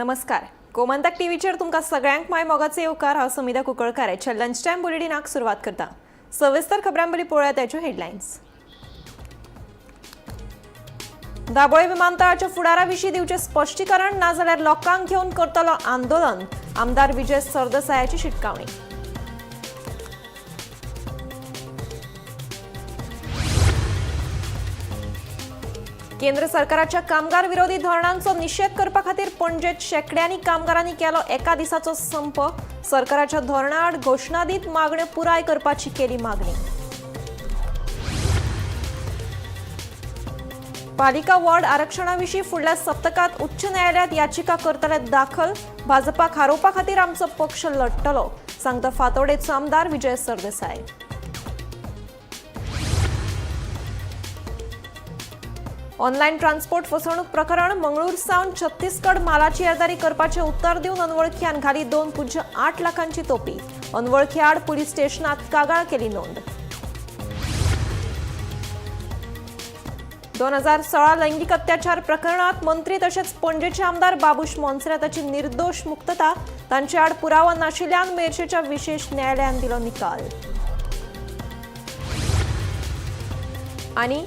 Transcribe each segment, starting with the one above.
नमस्कार, गोमंतक टीव्हीचेर तुमकां सगळ्यांक माय मोगाचे येवकार. हांव समिधा कुंकळकार. हेच्या लंच टायम बुलेटिनाक सुरवात करता. सविस्तर खबरां पयलीं पळोवया ताच्यो हेडलायन्स. दाबोळे विमानतळाच्या फुडारा विशीं दिवचें स्पश्टीकरण, नाजाल्यार लोकांक घेवन करतलो आंदोलन, आमदार विजय सरदेसायाची शिटकावणी. केंद्र सरकाराच्या कामगार विरोधी धोरणांचो निशेध करपा खातीर पणजेत शेंकड्यांनी कामगारांनी केलो एका दिसाचो संप. सरकाराच्या धोरणाआड घोशणा दीत मागण्यो पुराय करपाची केली मागणी. पालिका वॉर्ड आरक्षणाविशीं फुडल्या सप्तकात उच्च न्यायालयात याचिका करतले दाखल. भाजपाक हारोवपा खातीर आमचो पक्ष लढटलो, सांगता फातोडेचो आमदार विजय सरदेसाय. ऑनलायन ट्रान्सपोर्ट फसवणूक प्रकरण. मंगळूर सावन छत्तीसगड मालाची येरादारी करपाचें उत्तर दिवन अनवळख्यान घाली 2.08 लाखांची तोपी. अनवळखी आड पुलीस स्टेशनात कागाळ केली नोंद. 2016 लैंगिक अत्याचार प्रकरणात मंत्री तशेंच पणजेचे आमदार बाबूश मोन्सेराताची निर्दोष मुक्तता. तांचे आड पुरावो नाशिल्ल्यान मेरशेच्या विशेश न्यायालयान दिलो निकाल. आनी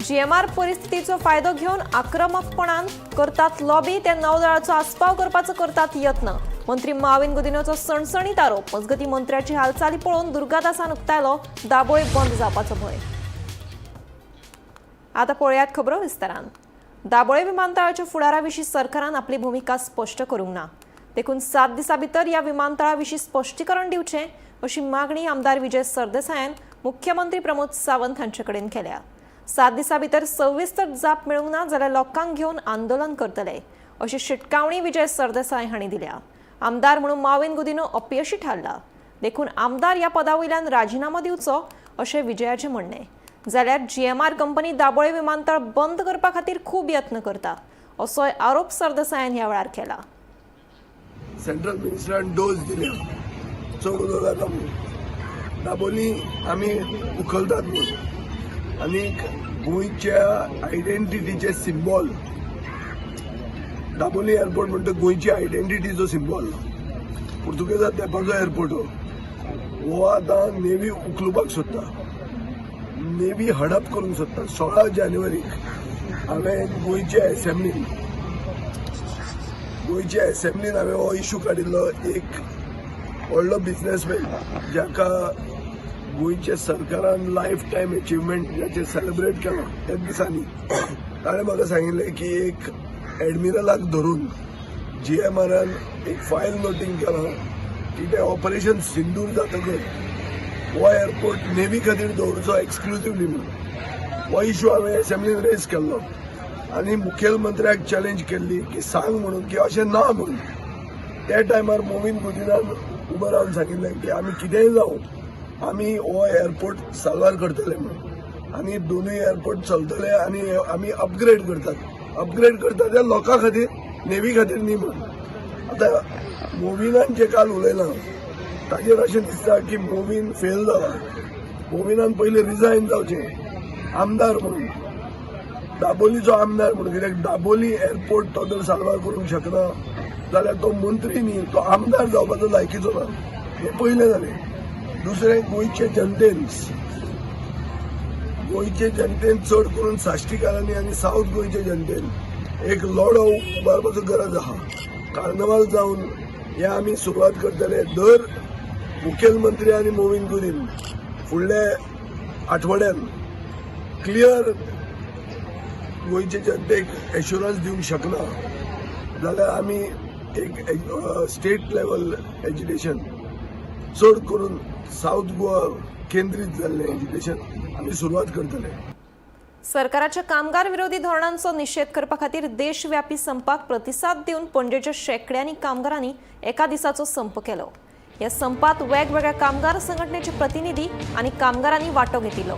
जीएमआर परिस्थितीचो फायदो घेवन आक्रमकपणान करतात लॉबी. त्या नौदळाचो आस्पाव करपाचो करतात यत्न, मंत्री माविन गुदिनोचो सणसणीत आरोप. मजगती, मंत्र्याची हालचाली पळोवन दुर्गादासान उक्तायलो दाबोळे बंद जावपाचो भंय. आता पळयात खबरो विस्तारान. दाबोळे विमानतळाच्या फुडारा विशीं सरकारान आपली भुमिका स्पश्ट करूंक ना. देखून 7 दिसां भितर ह्या विमानतळा विशीं स्पश्टीकरण दिवचें, अशी मागणी आमदार विजय सरदेसायान मुख्यमंत्री प्रमोद सावंत हांचे कडेन केल्या. 7 दिसां भितर सविस्तर जाप मेळूंक ना जाल्यार लोकांक घेवन आंदोलन करतले, अशी शिटकावणी विजय सरदेसाय हांणी दिल्या. आमदार म्हणून माविन गुदिनो अपयशी थारला, देखून आमदार ह्या पदा वयल्यान राजिनामो दिवचो, अशें विजयाचें म्हणणें. जाल्यार जीएमआर कंपनी दाबोळे विमानतळ बंद करपा खातीर खूब यत्न करता, असोय आरोप सरदेसायान ह्या वेळार केला. सेंट्रल मिनिस्टरान डोस दिल्या, चड उदक जाता म्हणून, दाबोली आमी उखलतात म्हणून. आनीक गोंयच्या आयडेंटिटीचे सिंबॉल दाबोली एअरपोर्ट म्हणटा, गोंयची आयडेंटिटीचो सिंबॉल, पुर्तुगेजा तेंपाचो एअरपोर्ट हो. हो आतां नेवी उखलुपाक सोदता, नेवी हडप करूंक सोदता. 16 जानेवारीक हांवें गोंयच्या एसेंब्लीन हांवें हो इशू काडिल्लो. एक व्हडलो बिजनेसमॅन जाका गोंयच्या सरकारान लायफ टायम अचिव्हमेंट जाचें सेलिब्रेट केलां त्याच दिसांनी, ताणें म्हाका सांगिल्लें की एक एडमिरलाक धरून जीएमआरान एक फायल नोटींग केलां की तें ऑपरेशन सिंदूर जातकच हो एअरपोर्ट नेवी खातीर दवरचो एक्सक्लुसिवली म्हणून. हो इशू हांवें एसेंब्लीन रेज केल्लो आनी मुखेलमंत्र्याक चॅलेंज केल्ली की सांग म्हणून की अशें ना म्हणून. त्या टायमार मोविन गुदिनान उबो रावन सांगिल्लें की आमी कितेंय जावं, आमी हो एअरपोर्ट साल्वार करतले म्हणून आनी दोनूय एअरपोर्ट चलतले आनी आमी अपग्रेड करतात, अपग्रेड करतात त्या लोकां खातीर, नेवी खातीर न्ही म्हणून. आतां मोविनान जे काल उलयलां ताजेर अशें दिसता की मोविन फेल जाला. मोविनान पयलीं रिजायन जावचें आमदार म्हणून, दाबोलीचो आमदार म्हणून. कित्याक दाबोली एअरपोर्ट तो जर साल्वार करूंक शकना जाल्यार तो मंत्री न्ही, तो आमदार जावपाचो लायकीचो ना. हें पयलें जालें. दुसरें, गोंयचे जनतेन, चड करून साश्टीकारांनी आनी सावथ गोंयचे जनतेन एक लढो उबारपाचो गरज आहा. कार्नवाल जावन हे आमी सुरवात करतले. दर मुखेलमंत्री आनी मोविन गुदीन फुडल्या आठवड्यान क्लियर गोंयचे जनतेक एश्युरन्स दिवंक शकना जाल्यार आमी एक स्टेट लेवल एजिटेशन, चड करून सावथ गोवा केंद्रीत जाल्लें एजिटेशन आमी सुरवात करतले. सरकाराच्या कामगार विरोधी धोरणांचो निशेध करपा खातीर देशव्यापी संपाक प्रतिसाद दिवन पणजेच्या शेंकड्यांनी कामगारांनी एका दिसाचो संप केलो. ह्या संपात वेगवेगळ्या कामगार संघटनेचे प्रतिनिधी आनी कामगारांनी वांटो घेतिल्लो.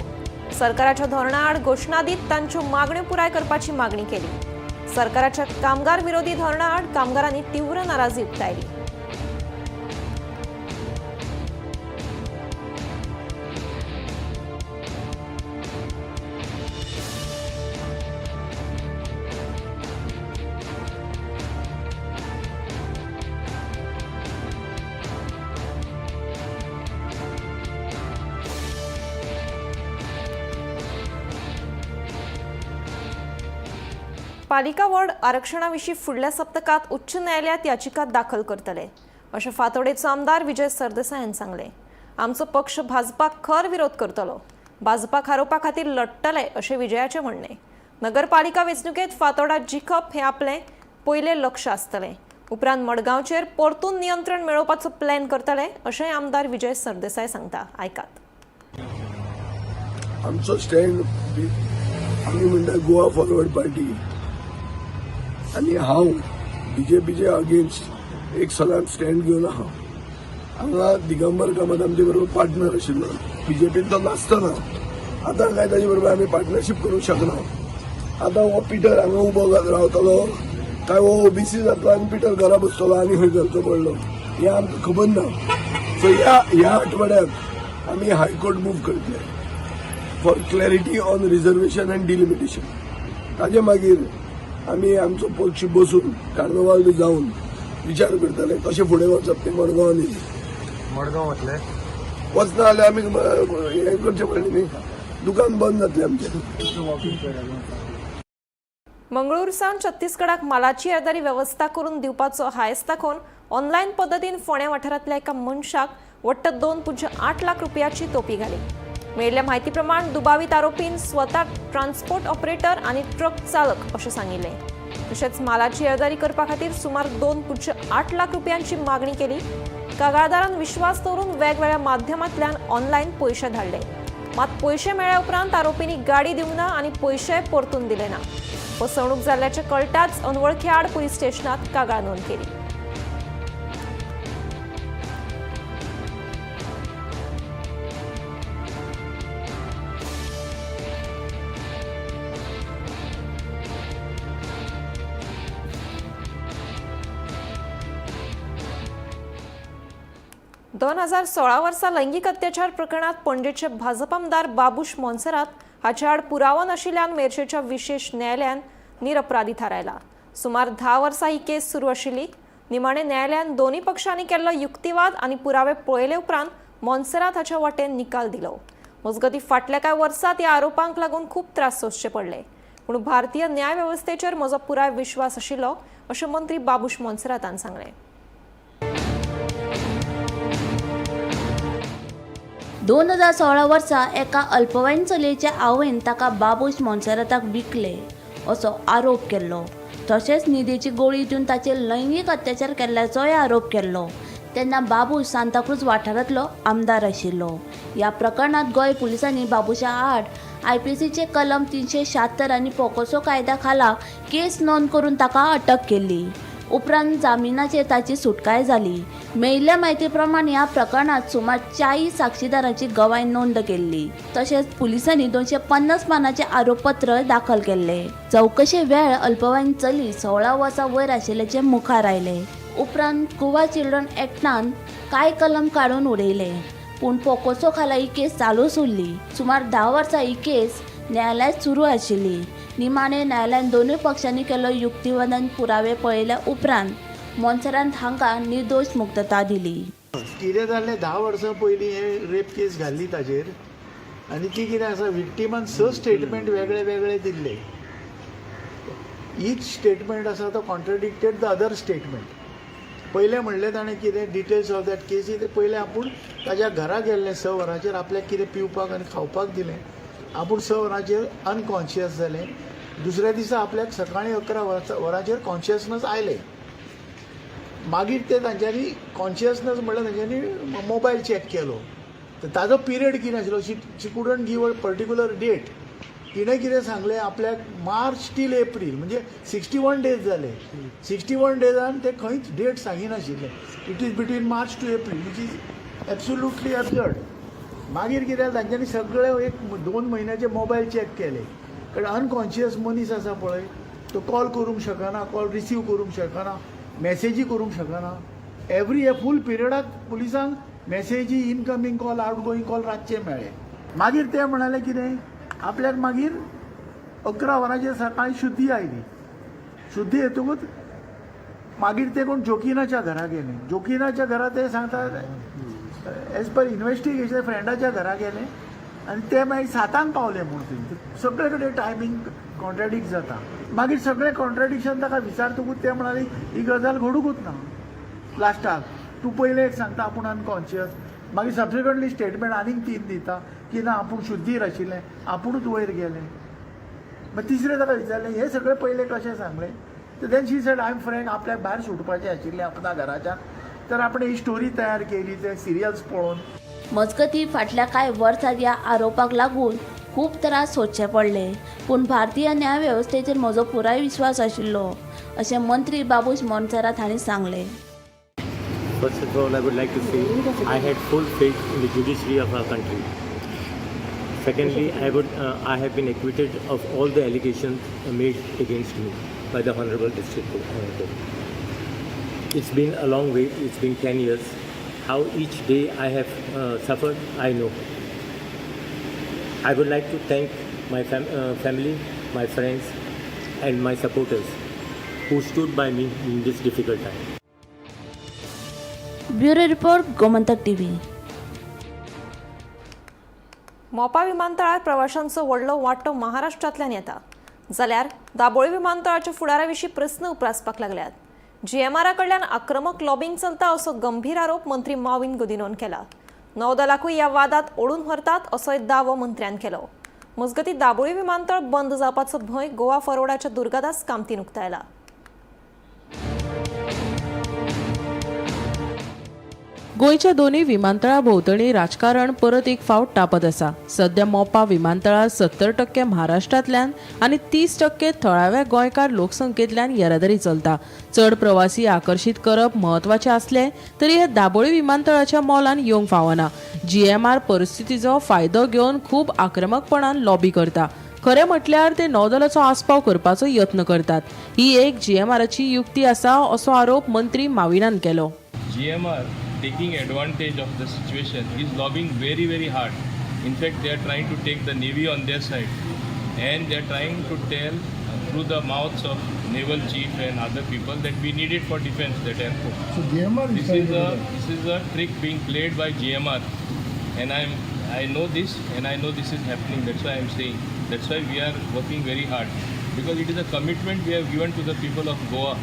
सरकाराच्या धोरणाआड घोशणा दीत तांच्यो मागण्यो पुराय करपाची मागणी केली. सरकाराच्या कामगार विरोधी धोरणाआड कामगारांनी तीव्र नाराजी उक्तायली. पालिका वॉर्ड आरक्षणा विशीं फुडल्या सप्तकांत उच्च न्यायालयांत याचिका दाखल करतले अशें फातोडेचो आमदार विजय सरदेसाय हांणी सांगलें. आमचो पक्ष भाजपाक खर विरोध करतलो, भाजपाक हारोवपा खातीर लडटले अशें विजयाचें म्हणणें. नगरपालिका वेंचणुकेंत फातोडा जिखप हें आपलें पयलें लक्ष आसतलें. उपरांत मडगांवचेर परतून नियंत्रण मेळोवपाचो प्लॅन करतले अशेंय आमदार विजय सरदेसाय सांगता. आयकात. आमचो स्टँड आमी म्हणटा गोवा फॉरवर्ड पार्टी आनी हांव बीजेपीचे अगेन्स्ट एक सदांच स्टँड घेवन आहा. हांगा दिगंबर कामत आमचे बरोबर पार्टनर आशिल्लो, बीजेपीन तो नासतना आतां काय ताजे बरोबर आमी पार्टनरशीप करूंक शकना. आतां हो पिटर हांगा उबो रावतलो काय हो ओबीसी जातलो आनी पिटर घरा बसतलो आनी खंय घरचो पडलो हें आमकां खबर ना. सो ह्या आठवड्याक आमी हायकोर्ट मूव करतले for clarity on reservation and delimitation. ताजे मागीर आमी आमचो पक्ष बसून कार्नवाल बी जावन विचार करतले कशें फुडें वचप तें. मडगांवांनी मडगांव वतले? वचना जाल्यार आमी हें करचें पडलें न्ही, दुकान बंद जातलें आमचें. वॉकिंग करायला. मंगळूर सावन छत्तीसगडाक मालाची येरादारी वेवस्था करून दिवपाचो हायस दाखोवन ऑनलायन पद्दतीन फोंड्या वाठारांतल्या एका मनशाक वट्ट 2.8 लाख रुपयाची तोपी घाली. मेळिल्ल्या म्हायती प्रमाण दुबावीत आरोपीन स्वता ट्रान्सपोर्ट ऑपरेटर आनी ट्रक चालक अशें सांगिल्लें. तशेंच मालाची येरादारी करपा खातीर सुमार 2.8 लाख रुपयांची मागणी केली. कागाळदारान विश्वास दवरून वेगवेगळ्या माध्यमांतल्यान ऑनलायन पयशे धाडले. मात पयशे मेळ्ळ्या उपरांत आरोपींनी गाडी दिवंक ना आनी पयशे परतून दिले ना. फसवणूक जाल्ल्याचें कळटाच अनवळखी आड पुलीस स्टेशनात कागाळ नोंद केली. 2016 वर्सा लैंगीक अत्याचार प्रकरणात पणजेचे भाजप आमदार बाबूश मोन्सेरात हाचे आड पुरावो नाशिल्ल्यान मेरशेच्या विशेश न्यायालयान निरपराधी थारायला. सुमार 10 वर्सां ही केस सुरू आशिल्ली. निमाणे न्यायालयान दोनूय पक्षांनी केल्लो युक्तिवाद आनी पुरावे पळयले उपरांत मोन्सेरात हाच्या वाटेन निकाल दिलो. मजगतीं फाटल्या कांय वर्सांत ह्या आरोपांक लागून खूब त्रास सोंसचे पडले, पूण भारतीय न्याय वेवस्थेचेर म्हजो पुराय विश्वास आशिल्लो अशें मंत्री बाबूश मोन्सेरातान सांगलें. 2016 वर्सा एका अल्पवयीन चलयेच्या आवयन ताका बाबूश मोन्सेराताक विकले असो आरोप केल्लो. तशेंच न्हिदेची गोळी दिवन ताचेर लैंगीक अत्याचार केल्ल्याचोय आरोप केल्लो. तेन्ना बाबूश सांताक्रूज वाठारांतलो आमदार आशिल्लो. ह्या प्रकरणांत गोंय पुलिसांनी बाबूशा आड IPCचे कलम 376 आनी पोकोसो कायद्या खाला केस नोंद करून ताका अटक केल्ली. उपरांत जामिनाचेर ताची सुटकाय जाली. मेळिल्ल्या म्हायती प्रमाण ह्या प्रकरणांत सुमार 40 साक्षीदारांची गवाय नोंद केल्ली. तशेंच पुलिसांनी 250 पानांचे आरोपपत्र दाखल केल्ले. चवकशे वेळ अल्पवयीन चली 16 वर्सां वयर आशिल्ल्याचें मुखार आयलें. उपरांत गोवा चिल्ड्रन एक्टान कांय कलम काडून उडयले, पूण पोकोसो खाला ही केस चालूच उरली. सुमार 10 वर्सां ही केस न्यायालयांत सुरू आशिल्ली. निमाणे न्यायालयान दोनूय पक्षांनी केल्लो युक्तिवाद आनी पुरावे पळयल्या उपरांत मोन्सेरात हांकां निर्दोश मुक्तता दिली. कितें जालें, 10 वर्सां पयलीं हे रेप केस घाल्ली ताजेर आनी ती कितें आसा, विक्टिमान 6 स्टेटमेंट वेगळे वेगळे दिल्ले. ईच स्टेटमेंट आसा तो कॉन्ट्रडिक्टेड the other statement. पयलें म्हणलें ताणें कितें डिटेल्स ऑफ that केसी, ते पयलें आपूण ताज्या घरा गेल्लें 6 वरांचेर, आपल्याक कितें पिवपाक आनी खावपाक दिलें, आपूण 6 वरांचेर अनकॉन्शियस जालें. दुसऱ्या दिसा आपल्याक सकाळीं 11 वरांचेर कॉन्शियसनस आयलें. मागीर ते तांच्यांनी कॉन्शियसनस म्हणल्यार तांच्यांनी मोबायल चॅक केलो, तर ताजो पिरियड कितें आशिल्लो, she couldn't give a particular date. तिणें कितें सांगलें आपल्याक मार्च टील एप्रील, म्हणजे 61 डेज जाले. 61 डेजान ते खंयच date सांगिनाशिल्ले. It is between March to April, which is absolutely absurd. मागीर कितें जालें, तांच्यांनी सगळे 1-2 म्हयन्याचे मोबायल चॅक केले, कारण अनकॉन्शियस मनीस आसा पळय, तो कॉल करूंक शकना, कॉल रिसीव करूंक शकना, मॅसेजी करूंक शकना. एवरी हे फूल पिरियडाक पुलिसांक मॅसेजी, incoming call, out going call रातचे मेळ्ळे. मागीर ते म्हणाले कितें, आपल्याक मागीर 11 वरांचेर सकाळीं शुद्धी आयली. शुद्धी येतकूच मागीर ते कोण जोकिनाच्या घरा गेले. जोकिनाच्या घरा ते सांगता एज पर इन्वेस्टिगेशन फ्रेंडाच्या घरा गेले आनी ते मागीर 7 पावले म्हूण थंय. सगळे कडेन टायमींग कॉन्ट्राडिक्ट जाता. मागीर सगळें कॉन्ट्राडिक्शन ताका विचारतकूच ते म्हणाले ही गजाल घडुंकूच ना. लास्टाक तूं पयलें एक सांगता आपूण अनकॉन्शियस, मागीर सबसिक्वंटली स्टेटमेंट आनीक तीन दिता की ना आपूण शुद्धीर आशिल्लें, आपुणूच वयर गेलें. मागीर तिसरें ताका विचारलें हें सगळें पयलें कशें सांगलें, तर then she said I am frank, आपल्याक भायर सुटपाचें आशिल्लें आपल्या घराच्यान, तर आपणें ही स्टोरी तयार केली ते सिरियल्स पळोवन. मजगतीं फाटल्या कांय वर्सांत ह्या आरोपाक लागून खूब त्रास सोंसचे पडले, पूण भारतीय न्याय वेवस्थेचेर म्हजो पुराय विस्वास आशिल्लो अशें मंत्री बाबूश मोन्सेरात हांणी सांगलें. First of all, I would like to say I had full faith in the judiciary of our country. Secondly, I have been acquitted of all the allegations made against me by the Honorable District Court. It's been a long wait. It's been 10 years. How each day I have suffered, I know. I would like to thank my family, my friends, and my supporters who stood by me in this difficult time. Bureau report, Gomantak TV. Mopa विमानतळार प्रवाशांचो व्हडलो वांटो महाराष्ट्रांतल्यान येता, जाल्यार दाबोळी विमानतळाच्या फुडारा विशीं प्रस्न उप्रासपाक लागल्यात. जीएमआरा कडल्यान आक्रमक लॉबिंग चलता असो गंभीर आरोप मंत्री माविन गुदिन्होन केला. नौदलाकूय ह्या वादात ओडून व्हरतात असोय दावो मंत्र्यान केलो. मजगतीं दाबोळी विमानतळ बंद जावपाचो भंय गोवा फॉरवर्डाच्या दुर्गादास कामतीन उक्तायला. गोंयच्या दोनूय विमानतळा भोंवतणी राजकारण परत एक फावट तापत आसा. सध्या मोपा विमानतळार 70% महाराष्ट्रांतल्यान आनी 30% थळाव्या गोंयकार लोकसंख्येंतल्यान येरादारी चलता. चड प्रवासी आकर्शीत करप म्हत्वाचें आसलें तरी हे दाबोळी विमानतळाच्या मोलान येवंक फावना. जीएमआर परिस्थितीचो फायदो घेवन खूब आक्रमकपणान लॉबी करता. खरें म्हटल्यार ते नौदलाचो आस्पाव करपाचो यत्न करतात. ही एक जीएमआराची युक्ती आसा असो आरोप मंत्री माविनान केलो. GMR, taking advantage of the situation, is lobbying very, very hard. In fact, they are trying to take the Navy on their side, and they are trying to tell through the mouths of naval chief and other people that we need it for defense, that airport. So GMR This is a trick being played by GMR, and I know this, and I know this is happening. That's why I'm saying. That's why we are working very hard, because it is a commitment we have given to the people of Goa.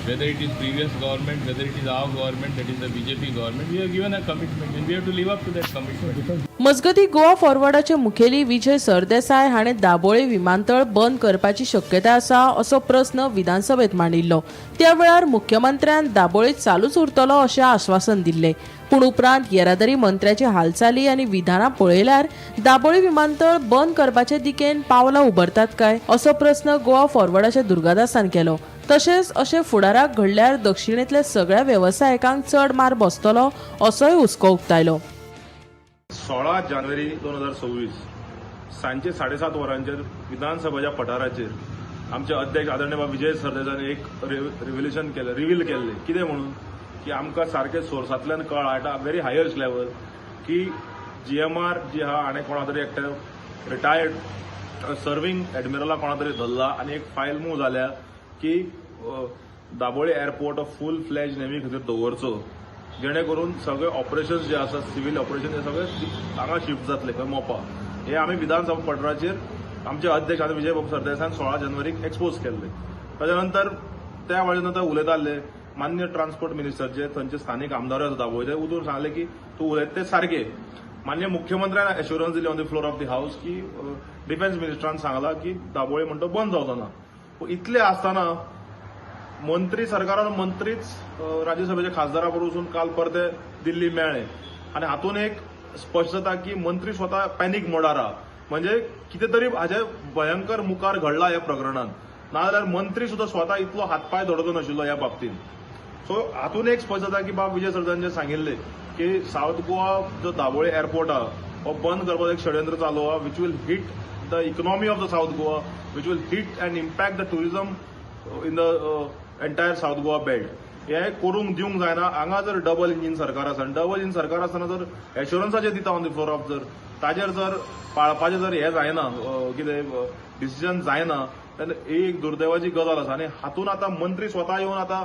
Whether it is previous government, whether it is our government, that is the BJP government, we have given a commitment, and we have to live up to that commitment. मजगतीं गोवा फॉरवर्डाचे मुखेली विजय सरदेसाय हाणें दाबोळे विमानतळ बंद करपाची शक्यताय आसा असो प्रस्न विधानसभेत मांडिल्लो. त्या वेळार मुख्यमंत्र्यान दाबोळे चालूच उरतलो अशें आश्वासन दिल्लें. पूण उपरांत येरादारी मंत्र्याची हालचाली आनी विधानां पळयल्यार दाबोळी विमानतळ बंद करपाचे दिकेन पावलां उबरतात काय असो प्रस्न गोवा फॉरवर्डाच्या दुर्गादासान केलो. तशेंच अशें फुडाराक घडल्यार दक्षिणेंतल्या सगळ्या वेवसायिकांक चड मार बसतलो असोय हुस्को उक्तायलो. 16 जानेवारी 2026 सांजचे 7:30 वरांचेर विधानसभेच्या पठाराचेर आमचे अध्यक्ष आदरणीय बाब विजय सरदेसायान एक रिव्हिलेशन केलें, रिवील केल्लें. कितें म्हणून की आमकां सारकें सोर्सांतल्यान कळ्ळां at a very highest level की जीएमआर जी आहा हाणें कोणा तरी एकट्या रिटायर्ड सर्वींग एडमिरला कोणा तरी धरला आनी एक फायल मूव जाल्या की दाबोळी एअरपोर्ट हो फूल फ्लॅज नेव्ही खातीर दवरचो, जेणे करून सगळे ऑपरेशन्स जे आसा, सिव्हील ऑपरेशन, हे सगळे हांगा शिफ्ट जातले खंय, मोपा. हे आमी विधानसभा पठाराचेर आमचे अध्यक्ष आनी विजय बाबू सरदेसायान 16 जानेवारीक एक्सपोज केल्ले. ताच्या नंतर त्या वेळे नंतर उलयताले मान्य ट्रान्सपोर्ट मिनिस्टर, जे थंयचे स्थानीक आमदार आसा दाबोळचे, उठून सांगले की तूं उलयता ते सारके. मान्य मुख्यमंत्र्यान एश्युरन्स दिली on the floor of the house की डिफेन्स मिनिस्टरान सांगला की दाबोळी म्हणटा बंद जावचो ना. पूण इतलें आसतना मंत्री सरकारान मंत्रीच राज्यसभेचे खासदारा बरोबर वचून काल परते दिल्ली मेळ्ळे आनी हातून एक स्पश्ट जाता की मंत्री स्वता पॅनीक मोडार आहा. म्हणजे कितें तरी हाजे भयंकर मुखार घडला ह्या प्रकरणान, नाजाल्यार मंत्री सुद्दां स्वता इतलो हातपांय धडोवचो नाशिल्लो ह्या बाबतींत. सो हातून एक स्पश्ट जाता की बाब विजय सरदेसायान जे सांगिल्लें की सावथ गोवा जो दाबोळी एअरपोर्ट आहा हो बंद करपाचो एक षडयंत्र चालू आहा, which will hit the economy of the South Goa, which will hit and impact the tourism in the entire South Goa belt. हे करूंक दिवंक जायना. हांगा जर डबल इंजीन सरकार आसा आनी डबल इंजीन सरकार आसतना जर एश्युरन्साचेर दिता ऑन the floor of, जर ताजेर जर पाळपाचें जर हें जायना, कितें डिसिजन जायना, तेन्ना ही एक दुर्दैवाची गजाल आसा. आनी हातून आतां मंत्री स्वता येवन आतां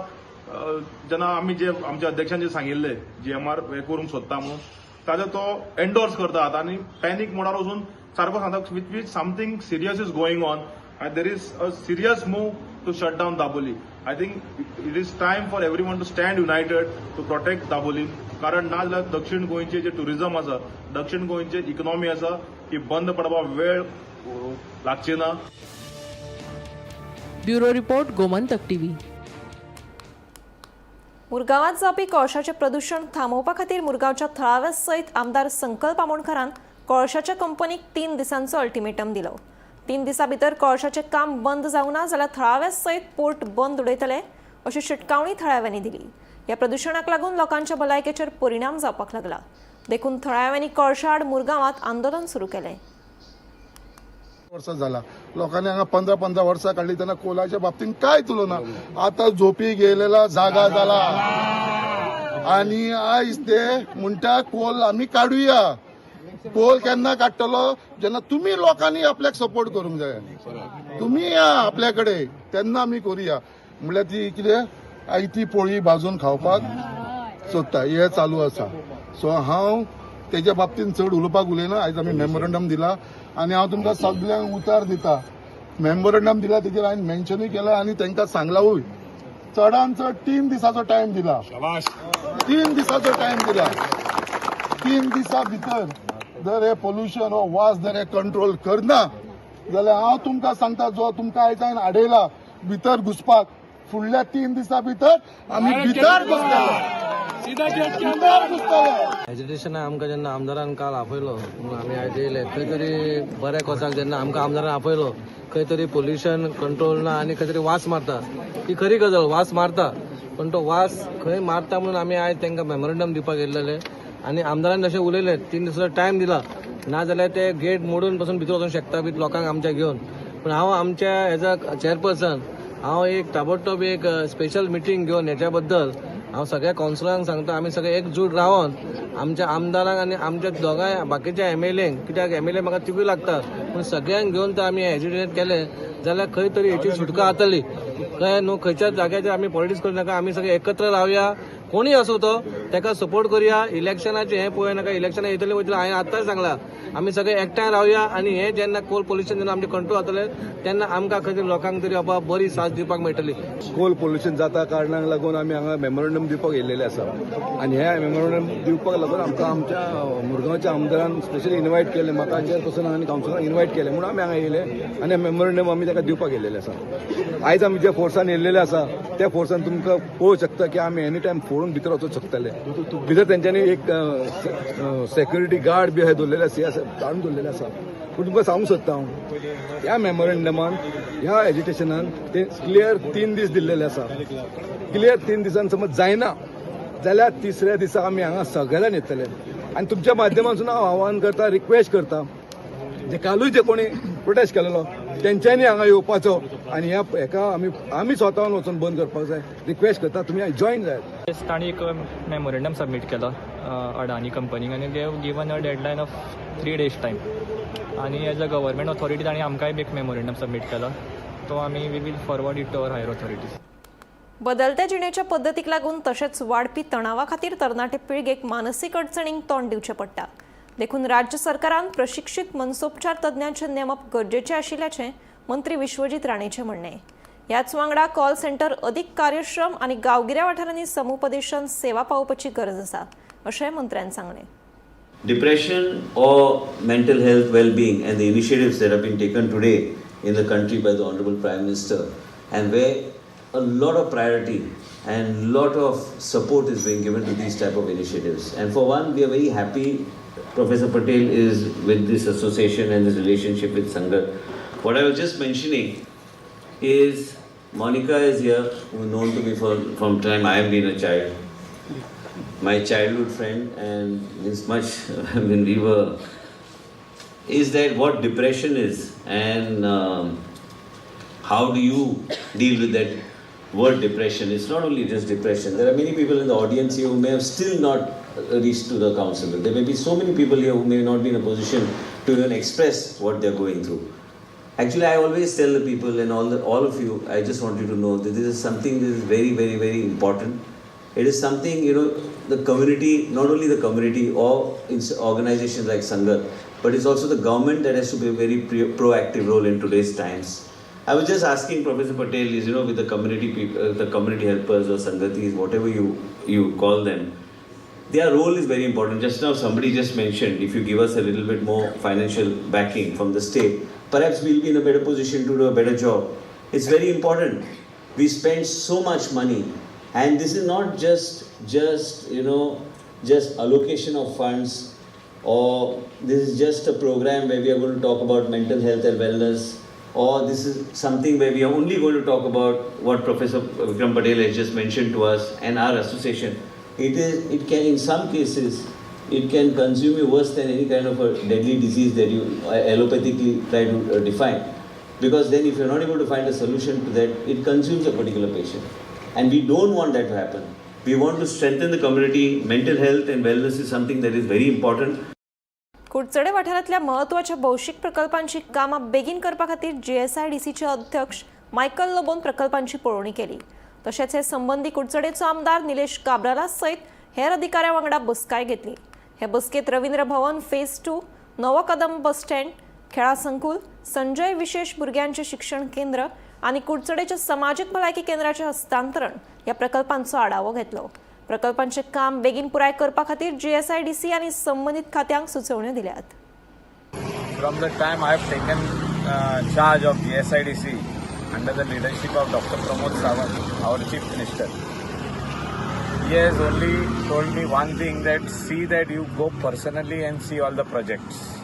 जेन्ना आमी जे आमच्या अध्यक्षान जे सांगिल्लें जीएमआर हें करूंक सोदता म्हणून, ताजो तो एन्डोर्स करता आतां आनी पॅनीक मोडार वचून सारको सांगता, which which something serious is going on. And there is a serious move to shut down Dabolim. I think it is time for everyone to stand united to protect Dabolim, कारण ना जाल्यार दक्षिण गोंयचें जें tourism आसा, दक्षिण गोंयची economy आसा, ती बंद पडपाक वेळ लागची ना. Bureau report, Gomantak TV. मुरगांवांत जावपी कोळशाचें प्रदुशण थांबोवपा खातीर मुरगांवच्या थळाव्या सयत आमदार संकल्प आमोणकारान कोळशाच्या कंपनीक 3 दिसांचो अल्टिमेटम दिलो. 3 दिसां भितर कोळशाचें काम बंद जावंक ना जाल्यार थळाव्या सयत पोर्ट बंद उडयतले अशी शिटकावणी थळाव्यांनी दिली. ह्या प्रदुशणाक लागून लोकांच्या भलायकेचेर परिणाम जावपाक लागला, देखून थळाव्यांनी कोळशा आड मुरगांवांत आंदोलन सुरू केलें. वर्सां जाला लोकांनी हांगा 15-15 वर्सां काडली तेन्ना कोलाच्या बाबतींत कांयच उलोवना. आतां झोपी गेलेला जागा जाला आनी आयज ते म्हणटा कोल आमी काडुया. कोल केन्ना काडटलो? जेन्ना तुमी लोकांनी आपल्याक सपोर्ट करूंक जाय, तुमी या आपल्या कडेन तेन्ना आमी करुया. म्हणल्यार ती कितें आयती पोळी भाजून खावपाक सोदता, हें चालू आसा. सो हांव तेज्या बाबतींत चड उलोवपाक उलयना. आयज आमी मेमोरंडम दिला आनी हांव तुमकां सगल्यांक उतार दिता. मेमोरंडम दिला तेजेर हांवें मेन्शनूय केला आनी तांकां सांगलावूय, चडान चड 3 दिसाचो टायम दिला. 3 दिसाचो टायम दिला. 3 दिसां भितर जर हे पोल्युशन हो वास जर हे कंट्रोल करना जाल्यार हांव तुमकां सांगता, जो तुमकां आयज हांवें आडयला भितर घुसपाक, फुडल्या 3 दिसां भितर आमी भितर घुसतले. एजिटेशनाक आमकां जेन्ना आमदारान काल आपयलो म्हणून आमी आयज येयले. खंय तरी बऱ्या कोसाक जेन्ना आमकां आमदारान आपयलो, खंय तरी पोल्युशन कंट्रोल ना आनी खंय तरी वास मारता, ती खरी गजाल, वास मारता, पण तो वास खंय मारता म्हणून आमी आयज तांकां मेमोरंडम दिवपाक येयलेले. आनी आमदारान जशें उलयले 3 दिसाचो टायम दिला, ना जाल्यार ते गेट मोडून पसून भितर वचूंक शकता बी लोकांक आमच्या घेवन. पूण हांव आमच्या एज अ चेअरपर्सन हांव एक ताबडतोब एक स्पेशल मिटींग घेवन हेच्या बद्दल हांव सगळ्या कावन्सिलरांक सांगता, आमी सगळे एकजूट रावन आमच्या आमदारांक आनी आमच्या दोगांय बाकीच्या एमएलएंक, कित्याक एमएलए म्हाका तिगूय लागता, पूण सगळ्यांक घेवन तर आमी एजिटेट केलें जाल्यार खंय तरी हेची सुटका जातली. कळ्ळें न्हू? खंयच्याच जाग्याचेर आमी पॉलिटिक्स करूं नाका, आमी सगळे एकत्र रावया, कोणूय आसूं तो ताका सपोर्ट करुया. इलेक्शनाचें हें पळोवया नाका, इलेक्शनां येतलीं वयतलीं, हांवें आत्तांच सांगलां, आमी सगळे एकठांय रावया आनी हें जेन्ना कोल पोल्युशन जेन्ना आमचें कंट्रोल जातलें तेन्ना आमकां खंय तरी लोकांक तरी बाबा बरी साथ दिवपाक मेळटली. कोल पोल्युशन जाता कारणाक लागून आमी हांगा मेमोरंडम दिवपाक येयलेले आसा आनी हे मेमोरंडम दिवपाक लागून आमकां आमच्या मुरगांवच्या आमदारान स्पेशली इन्वायट केलें, म्हाका चेअरपर्सन आनी कावन्सिलरान इन्वायट केलें म्हणून आमी हांगा येयले आनी मेमोरंडम आमी ताका दिवपाक येयलेले आसा. आयज आमी ज्या फोर्सान येयलेले आसा त्या फोर्सान तुमकां पळोवंक शकता की आमी एनी टायम फोडून भितर वचूंक शकतले. भितर तेंच्यांनी एक सेक्युरिटी गार्ड बी दवरलेले आसा, काडून दवरलेले आसा. पूण तुमकां सांगूंक सोदता हांव, ह्या मेमोरंडमान ह्या एजिटेशनान ते क्लियर 3 दीस दिल्लेले आसा. क्लियर 3 दिसान समज जायना जाल्यार तिसऱ्या दिसा आमी हांगा सगळ्यान येतले आनी तुमच्या माध्यमांतसून हांव आव्हान करता, रिक्वेस्ट करता, जे कालूय जे कोणी प्रोटेस्ट केलेलो तेंच्यांनी हांगा येवपाचो आनी ह्या हेका आमी स्वताहून वचून बंद करपाक जाय. रिक्वेस्ट करता, तुमी जॉयन जायात. तांणी एक मेमोरेंडम सबमीट केलो अडानी कंपनीक आनी they have given a deadline of 3 days time. आनी एज अ गव्हर्मेंट ऑथॉरिटी तांणी आमकांय बी एक मेमोरेंडम सबमीट केलो, तो आमी we will forward it to our higher authorities. बदलत्या जिणेच्या पद्दतीक लागून तशेंच वाडपी तणावा खातीर तरणाटे पिळगेक मानसीक अडचणींक तोंड दिवचें पडटा. देखून राज्य सरकारान प्रशिक्षीत मनसोपचार तज्ञांचें नेमप गरजेचें आशिल्ल्याचें मंत्री विश्वजीत राणेचें म्हणणें. ह्याच वांगडा कॉल सेंटर अदीक कार्यक्षम आनी गांवगिऱ्या वाठारांनी समुपदेशन सेवा पावोवपाची गरज आसा अशेंय मंत्र्यान सांगलें. Depression or mental health well-being and the initiatives that have been taken today in the country by the Honorable Prime Minister, and where a lot of priority and lot of support is being given to these type of initiatives. And for one, we are very happy Professor Patel is with this association and this relationship with Sangath. What I was just mentioning is Monica is here, who known to me from time I have been a child. My childhood friend, and this much when we were, is that what depression is and how do you deal with that word depression. It's not only just depression. There are many people in the audience here who may have still not reached to the counselor. There may be so many people here who may not be in a position to even express what they're going through. Actually, I always tell the people and all of you, I just want you to know that this is something that is very, very, very important. It is something, you know, the community, not only the community or organizations like Sangath, but it's also the government that has to play a very proactive role in today's times. I was just asking Professor Patel is, with the community people, the community helpers or sangatis, whatever you call them, their role is very important. Just now somebody just mentioned, if you give us a little bit more financial backing from the state, perhaps we'll be in a better position to do a better job. It's very important. We spend so much money, and this is not just just allocation of funds, or this is just a program where we are going to talk about mental health and wellness, or this is something where we are only going to talk about what Professor Vikram Patel has just mentioned to us and our association. It can, in some cases, it can consume you worse than any kind of a deadly disease that you allopathically try to define. Because then if you're not able to find a solution to that, it consumes a particular patient. And we don't want that to happen. We want to strengthen the community. Mental health and wellness is something that is very important. Curchorem वाठारांतल्या म्हत्वाच्या भौशीक प्रकल्पांची कामां बेगीन करपा खातीर जीएसआयडीसीचे अध्यक्ष Michael लोबोन प्रकल्पांची पळोवणी केली. तशेंच हे संबंदी कुडचडेचो आमदार निलेश काब्राला सयत हेर अधिकाऱ्यां वांगडा बसकाय घेतली. हे बसकेत रवींद्र भवन फेज 2, नवो कदम बस स्टँड, खेळा संकुल, संजय विशेष भुरग्यांचें शिक्षण केंद्र आनी कुडचडेच्या समाजीक भलायकी केंद्राचें हस्तांतरण ह्या प्रकल्पांचो आढावो घेतलो. प्रकल्पांचें काम बेगीन पुराय करपा खातीर जीएसआयडीसी आनी संबंदीत खात्यांक सुचोवण्यो दिल्यात. From the time I have taken charge of GSIDC under the leadership of Dr. Pramod Sawant, our Chief Minister, he has only told me one thing, that see that you go personally and see all the projects.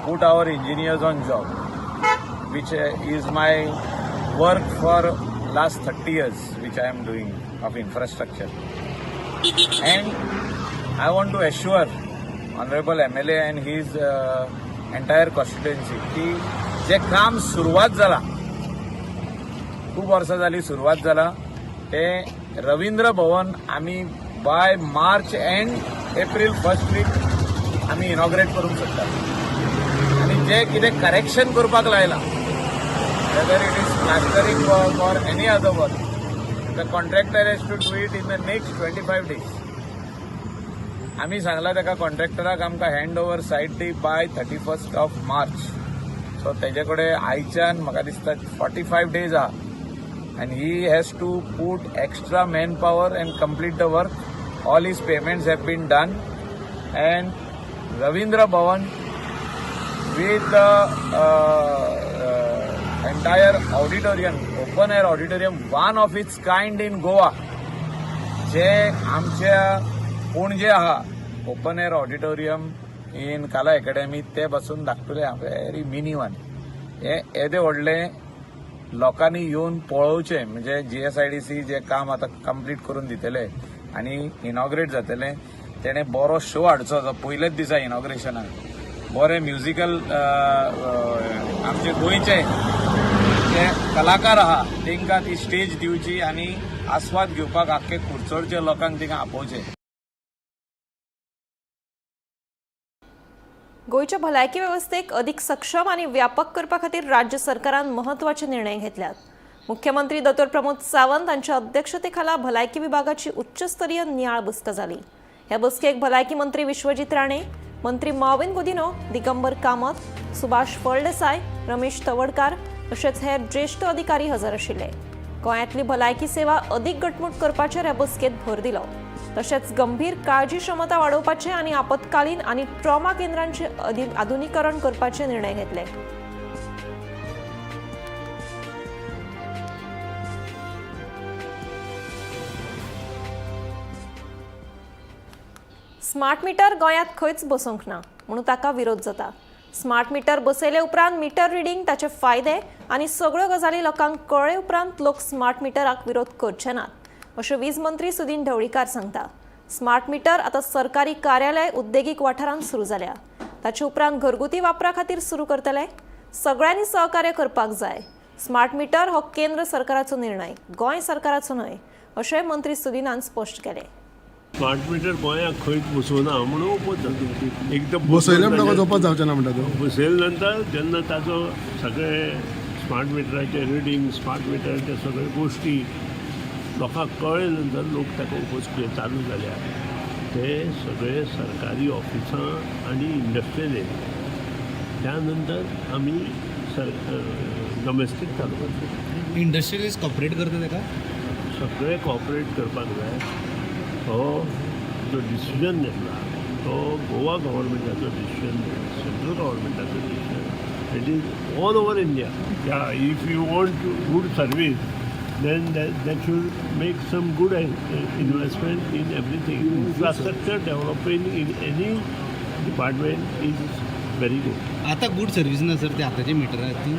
Put our engineers on job, which is my work for last 30 years, which I am doing of infrastructure. And I want to assure Honorable MLA and his entire constituency की जे काम सुरवात जाला, खूब वर्सां जाली सुरवात जाला, ते रवींद्र भवन आमी by March and April first week आमी इनॉग्रेट करूंक शकता. आनी जे कितें करेक्शन करपाक लायलां, whether it is plastering work or any other work, the contractor has to do it in the next 25 days. आमी सांगला ताका कॉन्ट्रॅक्टराक आमकां hand over site the by 31st of March. So तेजे कडेन आयच्यान म्हाका दिसता 45 days आहा, and he has to put extra man power and complete the work. All his payments have been done, and Ravindra Bhavan with the entire auditorium, open air auditorium, one of its kind in Goa, जे आमच्या पणजे आहा open air auditorium in Kala Academy, ते बसून धाकटुले very mini one. हे येदे व्हडलें लोकांनी येवन पळोवचें, म्हणजे जीएसआयडीसी जे काम आतां कंप्लीट करून दितले आनी इनॉग्रेट जातलें, तेणें बरो शो हाडचो जो पयलेच दिसा इनॉग्रेशनाक बरे म्युजिकल आमचे गोंयचे जे कलाकार आहा तांकां ती स्टेज दिवची आनी आस्वाद घेवपाक आख्खे कुडचडच्या लोकांक थिंगा आपोवचे. गोंयच्या भलायकी वेवस्थेक अदीक सक्षम आनी व्यापक करपा खातीर राज्य सरकारान म्हत्वाचे निर्णय घेतल्यात. मुख्यमंत्री दोतोर प्रमोद सावंत हांच्या अध्यक्षतेखाला भलायकी विभागाची उच्चस्तरीय नियाळ बसका जाली. ह्या बसकेक भलायकी मंत्री विश्वजीत राणे, मंत्री मॉविन गुदिन्हो, दिगंबर कामत, सुभाष फळदेसाय, रमेश तवडकार तशेंच हेर ज्येश्ठ अधिकारी हजर आशिल्ले. गोंयांतली भलायकी सेवा अदीक घटमूट करपाचेर ह्या बसकेंत भर दिलो. तशेंच गंभीर काळजी क्षमता वाडोवपाचे आनी आपत्कालीन आनी ट्रॉमा केंद्रांचे आधुनिकीकरण करपाचे निर्णय घेतले. स्मार्ट मीटर गोंयांत खंयच बसोवंक ना म्हणून ताका विरोध जाता. स्मार्ट मीटर बसयले उपरांत मीटर रिडींग, ताचे फायदे आनी सगळ्यो गजाली लोकांक कळ्ळे उपरांत लोक स्मार्ट मिटराक विरोध करचे नात, अशें वीज मंत्री सुदीन ढवळीकार सांगता. स्मार्ट मीटर आतां सरकारी कार्यालय, उद्देगीक वाठारांत सुरू जाल्या. ताचे उपरांत घरगुती वापरा खातीर सुरू करतले. सगळ्यांनी सहकार्य करपाक जाय. स्मार्ट मीटर हो केंद्र सरकाराचो निर्णय, गोंय सरकाराचो न्हय, अशें मंत्री सुदीनान स्पश्ट केलें. स्मार्ट मीटर गोंयांत खंयच बसोवना म्हणून ओपोज जाता. एकदम बसयलें म्हणटकच ओपोज जावचें ना म्हणटा तूं. बसयले नंतर जेन्ना ताचो सगळे स्मार्ट मिटराचे रिडींग, स्मार्ट मिटराचे सगळे गोश्टी लोकांक कळ्ळे नंतर लोक ताका ओपोज चालू जाल्या. ते सगळे सरकारी ऑफिसां आनी इंडस्ट्रियल एरिया. त्या नंतर आमी डॉमेस्टीक चालू करतले. इंडस्ट्रियलिस्ट कॉपरेट करता तेका? सगळे कॉपरेट करपाक जाय. हो जो डिसिजन घेतला तो गोवा गव्हर्मेंटाचो डिसिजन, सेंट्रल गव्हर्मेंटाचो decision. It is all over India. If you want good service, then that should make some good investment in everything. Infrastructure developing in any department is very good. आतां good service ना sir ते आतांचे मिटरां आहात ती?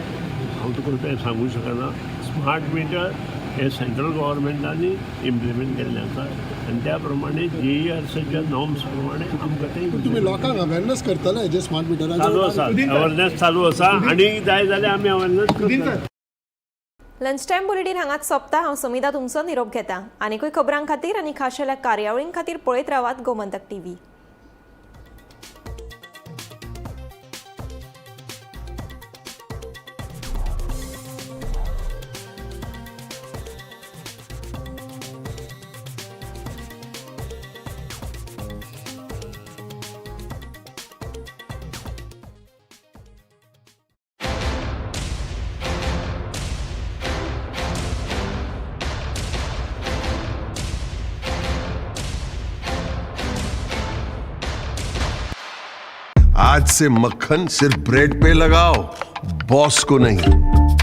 हांव तुका तें सांगू शकना. स्मार्ट मिटर हे सेंट्रल गव्हर्मेंटांनी इम्प्लिमेंट केल्लें आसा आनी त्या प्रमाणे जीईआरसीच्या नॉर्म्स प्रमाणे आमकां ते तुम्ही लोकांक अवेरनेस करतले जे स्मार्ट मिटराचेर? चालू आसा, अवेरनेस चालू आसा आनी जाय जाल्यार आमी अवेरनेस करतले. लंच टायम बुलेटीन हांगाच सोंपता. हांव समिता तुमचो निरोप घेता. आनीकूय खबरां खातीर आनी खाशेल्या कार्यावळीं खातीर पळयत रावात गोमंतक टीव्ही. आज से मक्खन सिर्फ ब्रेड पे लगाओ, बॉस को नहीं.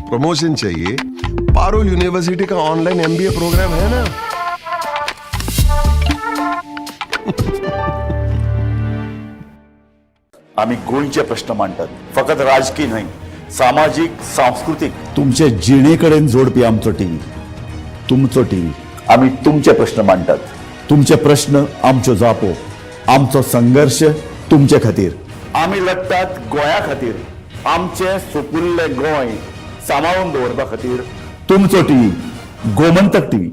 प्रमोशन चाहिए? पारुल यूनिवर्सिटी का ऑनलाइन एमबीए प्रोग्राम है ना. आमी गोंयचे प्रश्न मांडटात, फकत राजकी न्हय, सामाजीक, सांस्कृतीक, तुमचे जिणे कडेन जोडपी आमचो टीव्ही, तुमचो टीव्ही. आमी तुमचे प्रश्न मांडटात, तुमचे प्रश्न आमच्यो जापो, आमचो संघर्श तुमचे खातीर. आमी लढटात गोंया खातीर, आमचें सुपुल्लें गोंय सांबाळून दवरपा खातीर. तुमचो टीव्ही, गोमंतक टीव्ही.